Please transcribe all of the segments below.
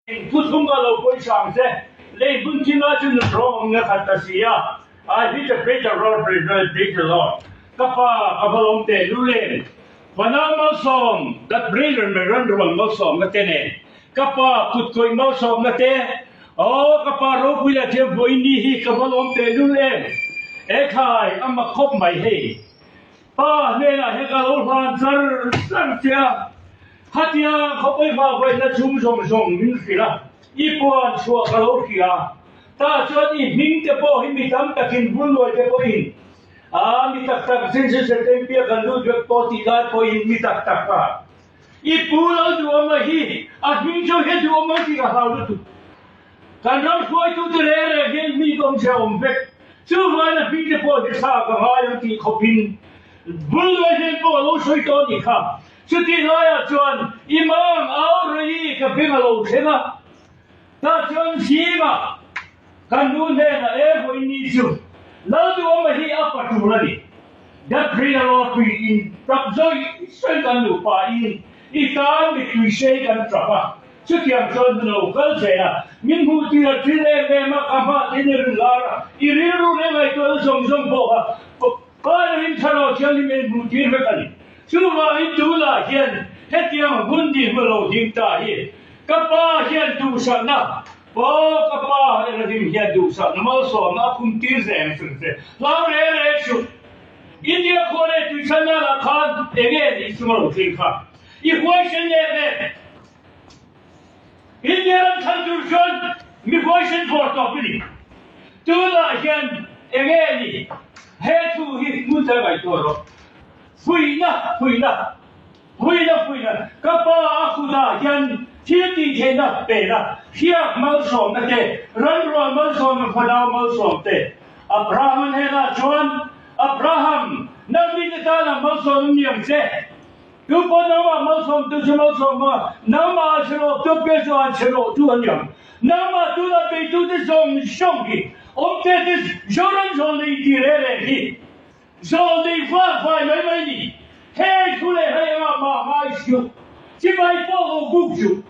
Thu thung ka lo pawisa ang che, lei hmun thil ah chu nun rawng awm na khat ta si a, I hit a greater road praise the Lord. Ka pa ka va lawm teh lul em? Fanau malsawm, that brother mai ran rual malsawm na te nen, ka pa kut kawih malsawm na te, aw ka pa ropui leh thiam vawiin ni hi ka va lawm teh lul em? Ekhai, a mak khawp mai hei. Pa hnenah hian ka lo hlan char char che a, khatia khawpui hma vawiin chhung zawng zawng min hrilh a, i puan chhuah ka lo hria a, tah chuan i hming te pawh hi mi tam takin Vulluai te pawhin a mi tak tak Zinzin Serten piah kan lut vek pawh tih lai pawhin mi tak tak a i pu lo duhawm a hi a hming chu hi duhawm ang tih ka hlau lutuk. Kan ram hruaitute reng reng hian mi awmzia awm vek. Chuvangin a hmingte pawh hi thla ka ngai ang tih khawpin Bulluai hnen pawh a lo sawi tawh a nih kha. Chutih laiah chuan i mang au rei ka beng a lo thleng a, tah chuan zingah kan nu hnenah e vawiin ni chu Lalduhawma hi a pa tul a ni. Gabriel ropui in tap zawih zawih kan nupa in i tan mittui sei kan tap a. Chutiang chuan hun a lo kal zel a, min hmuh tir a thil em em a, ka hma te in i rin lar a, i rilru leh ngaihtuahna zawng zawng pawh kha Paula in Thlarau Thianghlim in hmuh tir vek a ni. Chuvangin tunah hian hetiang hun ni hmu lo ding ta hi ka pa hian duhsakna, aw ka pa Elohim hian duhsakna malsawmna a phum tir reng reng che, hlau reng reng suh. India khua leh tuichhanna lah khan enge nih chung a lo thleng kha i huaisen em em. India ram thlan tur chuan mi huaisen vawr tawp i ni. Tunah hian enge ni he thu hi hmun tel ngaihtuah rawh. Fuihna, fuihna, fuihna, fuihna, ka pa a kutah hian thil tih theihna pena, hriak malsawmna te, ranrual malsawmna, fanau malsawm te. Abraham-a hnenah chuan, Abraham, nang mite tana malsawm ni ang che. Tu pawh nangmah malsawmtu chu malsawm a, nangmah a chhe rawhtu pian chu an chhe rawhtu a niang. Nangmah tuna beitute zawng zawng hi awmte te Zoram zawl nei ti reng reng hi zawl nei fak fai mai mai ni. Heng thu leh hei engah mah ngai suh, chibai pawh lo buk suh.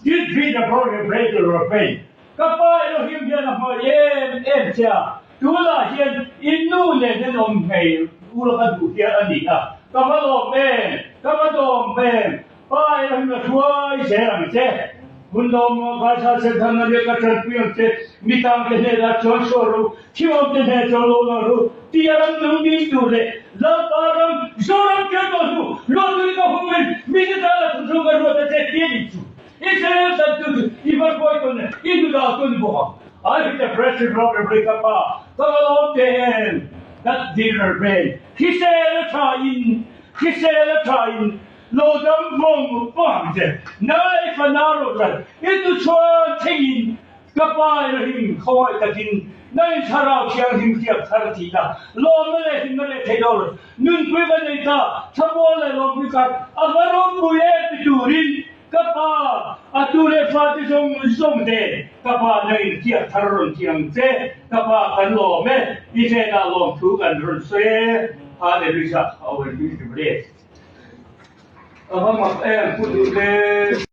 This be the broken breaker of faith. Ka pa Elohim hian a hmangaih em em che a, tunah hian i nu nen hian awm ngei ula ka duh hian a ni a, ka va lawm em, ka va dawm em, Pa Elohim a hruai zel ang che. Hun lawm maw Gaza Senthan na leh ka tanpui ang che, mi tang te hnenah chuan sual ru, thiawm te hnenah chuan lo lang ru, tia ram nung ding tur leh Lalpa ram Zoram tel tawh hnu, Lawtui ka hum in mite tana thuthlung ka ruat a che tia ni chu. Israel tan tu chu i va hruai tawn e, i hnu dah tawn bawk ang. I hit the pressure drop every ka pa, ka va lawm teh em, that dinner vel hrisel a tha in, hrisel a tha in, lo dam vawng vawng ang che, nai fana rawh tlat, i tu chuan thleng in ka pa Elohim khawngaih takin nang thlarau thianghlim hriak thar tih la, lawmna leh hlimna leh theih lo nunpui ka nei ta, thlamual leh lawmpui khat a va ropui em ti turin Ka pa, a tu leh fate zawng zawng te, ka pa nangin fiah thar rawn ti ang che, ka pa kan lawm e, i hnenah lawmthu kan rawn sawi e, Hallelujah, a awm in hle. A va mak em, pu duh te.